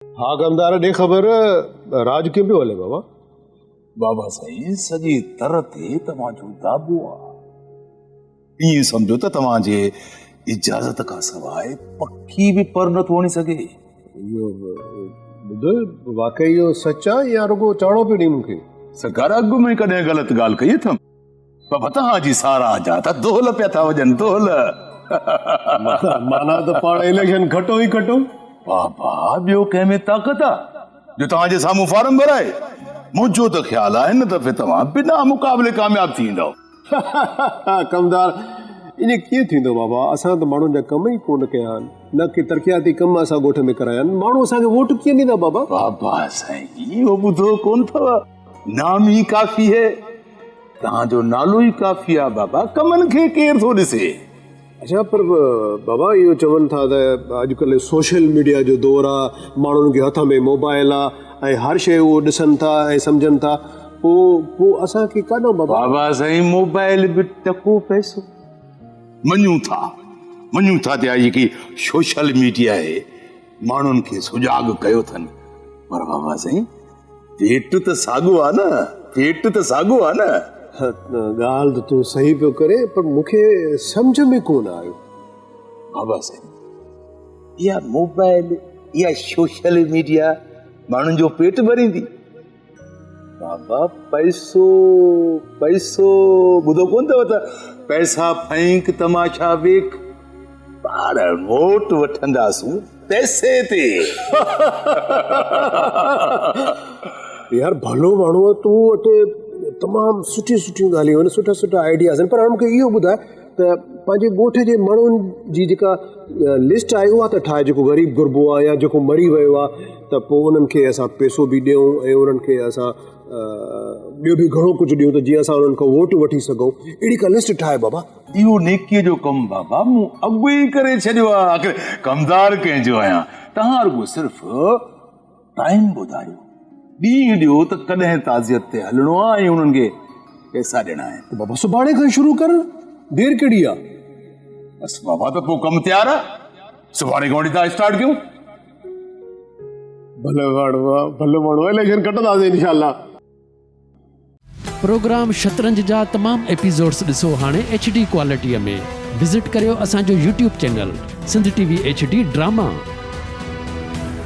ها ڪمدار ڏي خبر راڄ ڪيئن پيو هلي بابا؟ بابا سائين سڄي تر تي توهان جو داٻو آ. ائين سمجهو ته توهان جي اجازت کان سواء پکي به پر نٿو هڻي سگهي. اهو ٻڌ واقعي اهو سچ آ يا رڳو چاڙهو پيو ڏئين مون کي؟ سرڪار اڳ ۾ ڪڏهن غلط ڳالهه ڪئي اٿم؟ بابا توهان جي ساراهه جا ته دهل پيا ٿا وڄن دهل. معنيٰ ته پاڻ اليڪشن کٽو ئي کٽو. بابا ٻيو ڪنهن ۾ طاقت آ جو توهان جي سامهون فارم ڀرائي. منهنجو ته خيال آ هن دفعي توهان بنا مقابلي ڪامياب ٿي ويندؤ. ڪمدار ائين ڪيئن ٿيندو بابا اسان ته ماڻهن جا ڪم ئي ڪونه ڪيا آهن نه ڪي ترقياتي ڪم اسان ڳوٺ ۾ ڪرايا آهن ماڻهو اسان کي ووٽ ڪيئن ڏيندا بابا. بابا سائين اهو ٻڌو ڪونه اٿو نام ئي ڪافي هي. توهان جو نالو ئي ڪافي آ بابا ڪمن کي ڪير ٿو ڏسي. اڇا پر بابا اهو چون ٿا ته اڄڪلهه سوشل ميڊيا جو دور آ ماڻهن کي هٿ ۾ موبائل آ ۽ هر شيء اهو ڏسن ٿا ۽ سمجهن ٿا پو پو اسان کي ڪاڏانهن بابا. بابا سائين موبائل به ٽڪو پئسو. مڃون ٿا مڃون ٿا ته اها جيڪي سوشل ميڊيا آهي ماڻهن کي سجاڳ ڪيو اٿن پر بابا سائين پيٽ ته ساڳو آ نه پيٽ ته ساڳو آ نه. ڳالهه ته تون صحيح پيو ڪرين پر مون کي سمجهه ۾ ڪونه آيو. بابا سائين اها موبائل اها سوشل ميڊيا ماڻهن جو پيٽ ڀريندي. بابا پئسو پئسو ٻڌو ڪونه اٿو ته پئسا ڦينڪ تماشا ويک پاڻ ووٽ وٺنداسون پئسي تي. يار ڀلو ماڻهو آهين تون وٽ تمام سٺيون سٺيون ڳالهيون آهن سٺا سٺا آئيڊياز آهن پر هاڻي مونکي اهو ٻڌاء ته پنهنجي ڳوٺ جي ماڻهن جي جيڪا لسٽ آهي اها ته ٺاهه جيڪو غريب غربو آهي يا جيڪو مري ويو آهي ته پوء انهن کي اسان پئسو به ڏيون ۽ انهن کي اسان ٻيو به گهڻو ڪجهه ڏيون ته جيئن اسان انهن کان ووٽ وٺي سگهون اهڙي ڪا لسٽ ٺاهه بابا. اهو نيڪيء جو ڪم بابا مون اڳ ئي ڪري ڇڏيو آهي آخر ڪمدار ڪنهن جو آهيان توهان رڳو صرف ٽائيم ٻڌايو ڏينهن ڏيو ته ڪڏهن تعزيت تي هلڻو آهي ۽ انهن کي پئسا ڏيڻا آهن. ته بابا سڀاڻي کان شروع ڪر دير ڪهڙي آهي. بس بابا ته پوء ڪم تيار آهي سڀاڻي کان وٺي ٿا اسٽارٽ ڪيون. ڀلو ماڻهو آ ڀلو ماڻهو آ اليڪشن کٽنداسين انشاء الله. پروگرام شطرنج جا تمام ايپيسوڊس ڏسو هاڻي ايڇ ڊي ڪوالٽيء ۾ وزٽ ڪريو اسان جو YouTube channel Sindh T V H D drama.